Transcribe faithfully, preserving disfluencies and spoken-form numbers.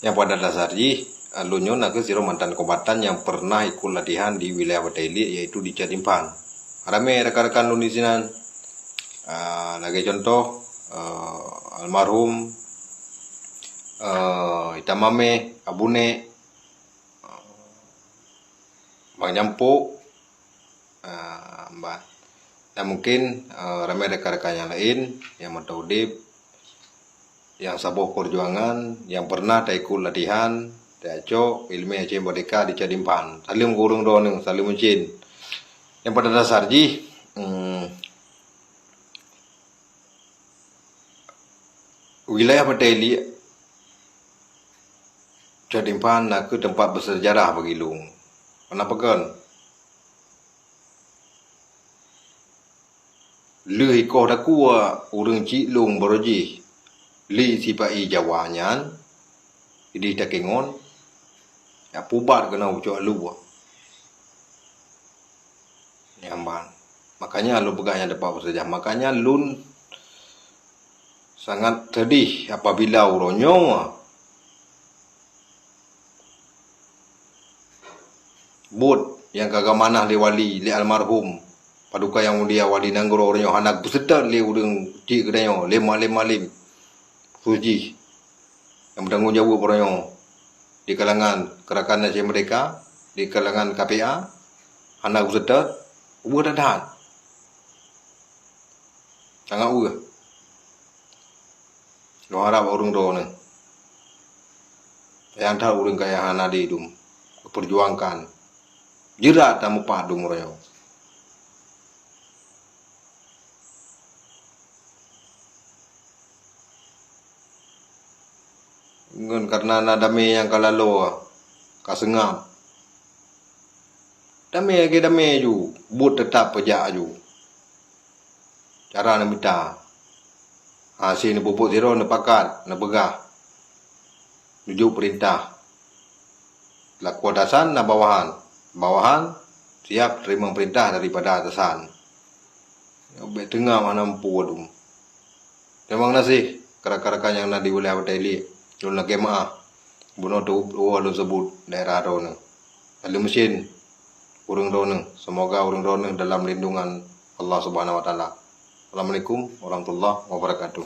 Nyang pada dasar jih, lôn nyoe nakeuh sidroe mantan kombatan nyang pernah ikot latihan di wilayah Batèe Iliek, yaitu di Cot Dimphan. Ramè rakan-rakan lôn disinan. Ah, lagèe contoh, eh, almarhum, eh, Itam Mamèh, Abu Nek, Bang Nyampok, ah, bah. Dan mungkin, eh, ramè rakan-rakan nyang laén nyang mantong udép, nyang saboh peujuangan, nyang pernah taikot latihan, tacok ileumèe Aceh Merdeka di Cot Dimphan. Saleuem keu ureueng droeneuh, saleuem meucén. Nyang pada dasar jih, hmm, wilayah Batèe Iliek, Cot Dimphan nakeuh teumpat beuseujarah bagi lôn. Kenapa kon? Lheueh ikoh takue ureueng chik lôn baroe jih, lé sipa-i Jawa nyan, idéh takeungon, ya pubat keunoe ucok lua. Nyan ban. Makanya lôn peugah nyan teumpat beuseujarah. Makanya lôn sangat sedih apabila uroe nyoe buet nyang ka geumanah lé wali, lé almarhum Paduka Yang Mulia Wali Nanggroe uroe nyoe hana geuseutôt lé ureueng chik geutanyoe, lé malém-malém suci nyang bertanggung jaweueb uroe nyoe di kalangan Gerakan Aceh Merdeka, di kalangan K P A, hana geuseutôt, weueh that-that. Sangat weueh. Lôn harab ureueng droeneuh, nyang that ureueng kaya hana di dum, geupeurjuangkan, jeurat tameupat dum uroe nyoe. Ngon kareuna na damé nyang ka laloe, ka seungab. Damé lagèe damé ju, buet teutap peujak aju. Cara neumita. Hase neupeubuet sidroe neupakat, neupeugah, neujok peurintah. Lakoe atasan na bawahan. Bawahan siap teurimong peurintah daripada atasan. Nyoe bèk teungoh hana muphom dum. Teurimong gaséh keu rakan-rakan nyang na di wilayah Batèe Iliek. Lôn lakèe meu'ah bunoe teuwoe lôn seubut daerah droeneuh. Saleuem meucén ureueng droeneuh. Semoga ureueng droeneuh dalam lindungan Allah Subhanahu Wa Taala. Assalamualaikum warahmatullahi wabarakatuh.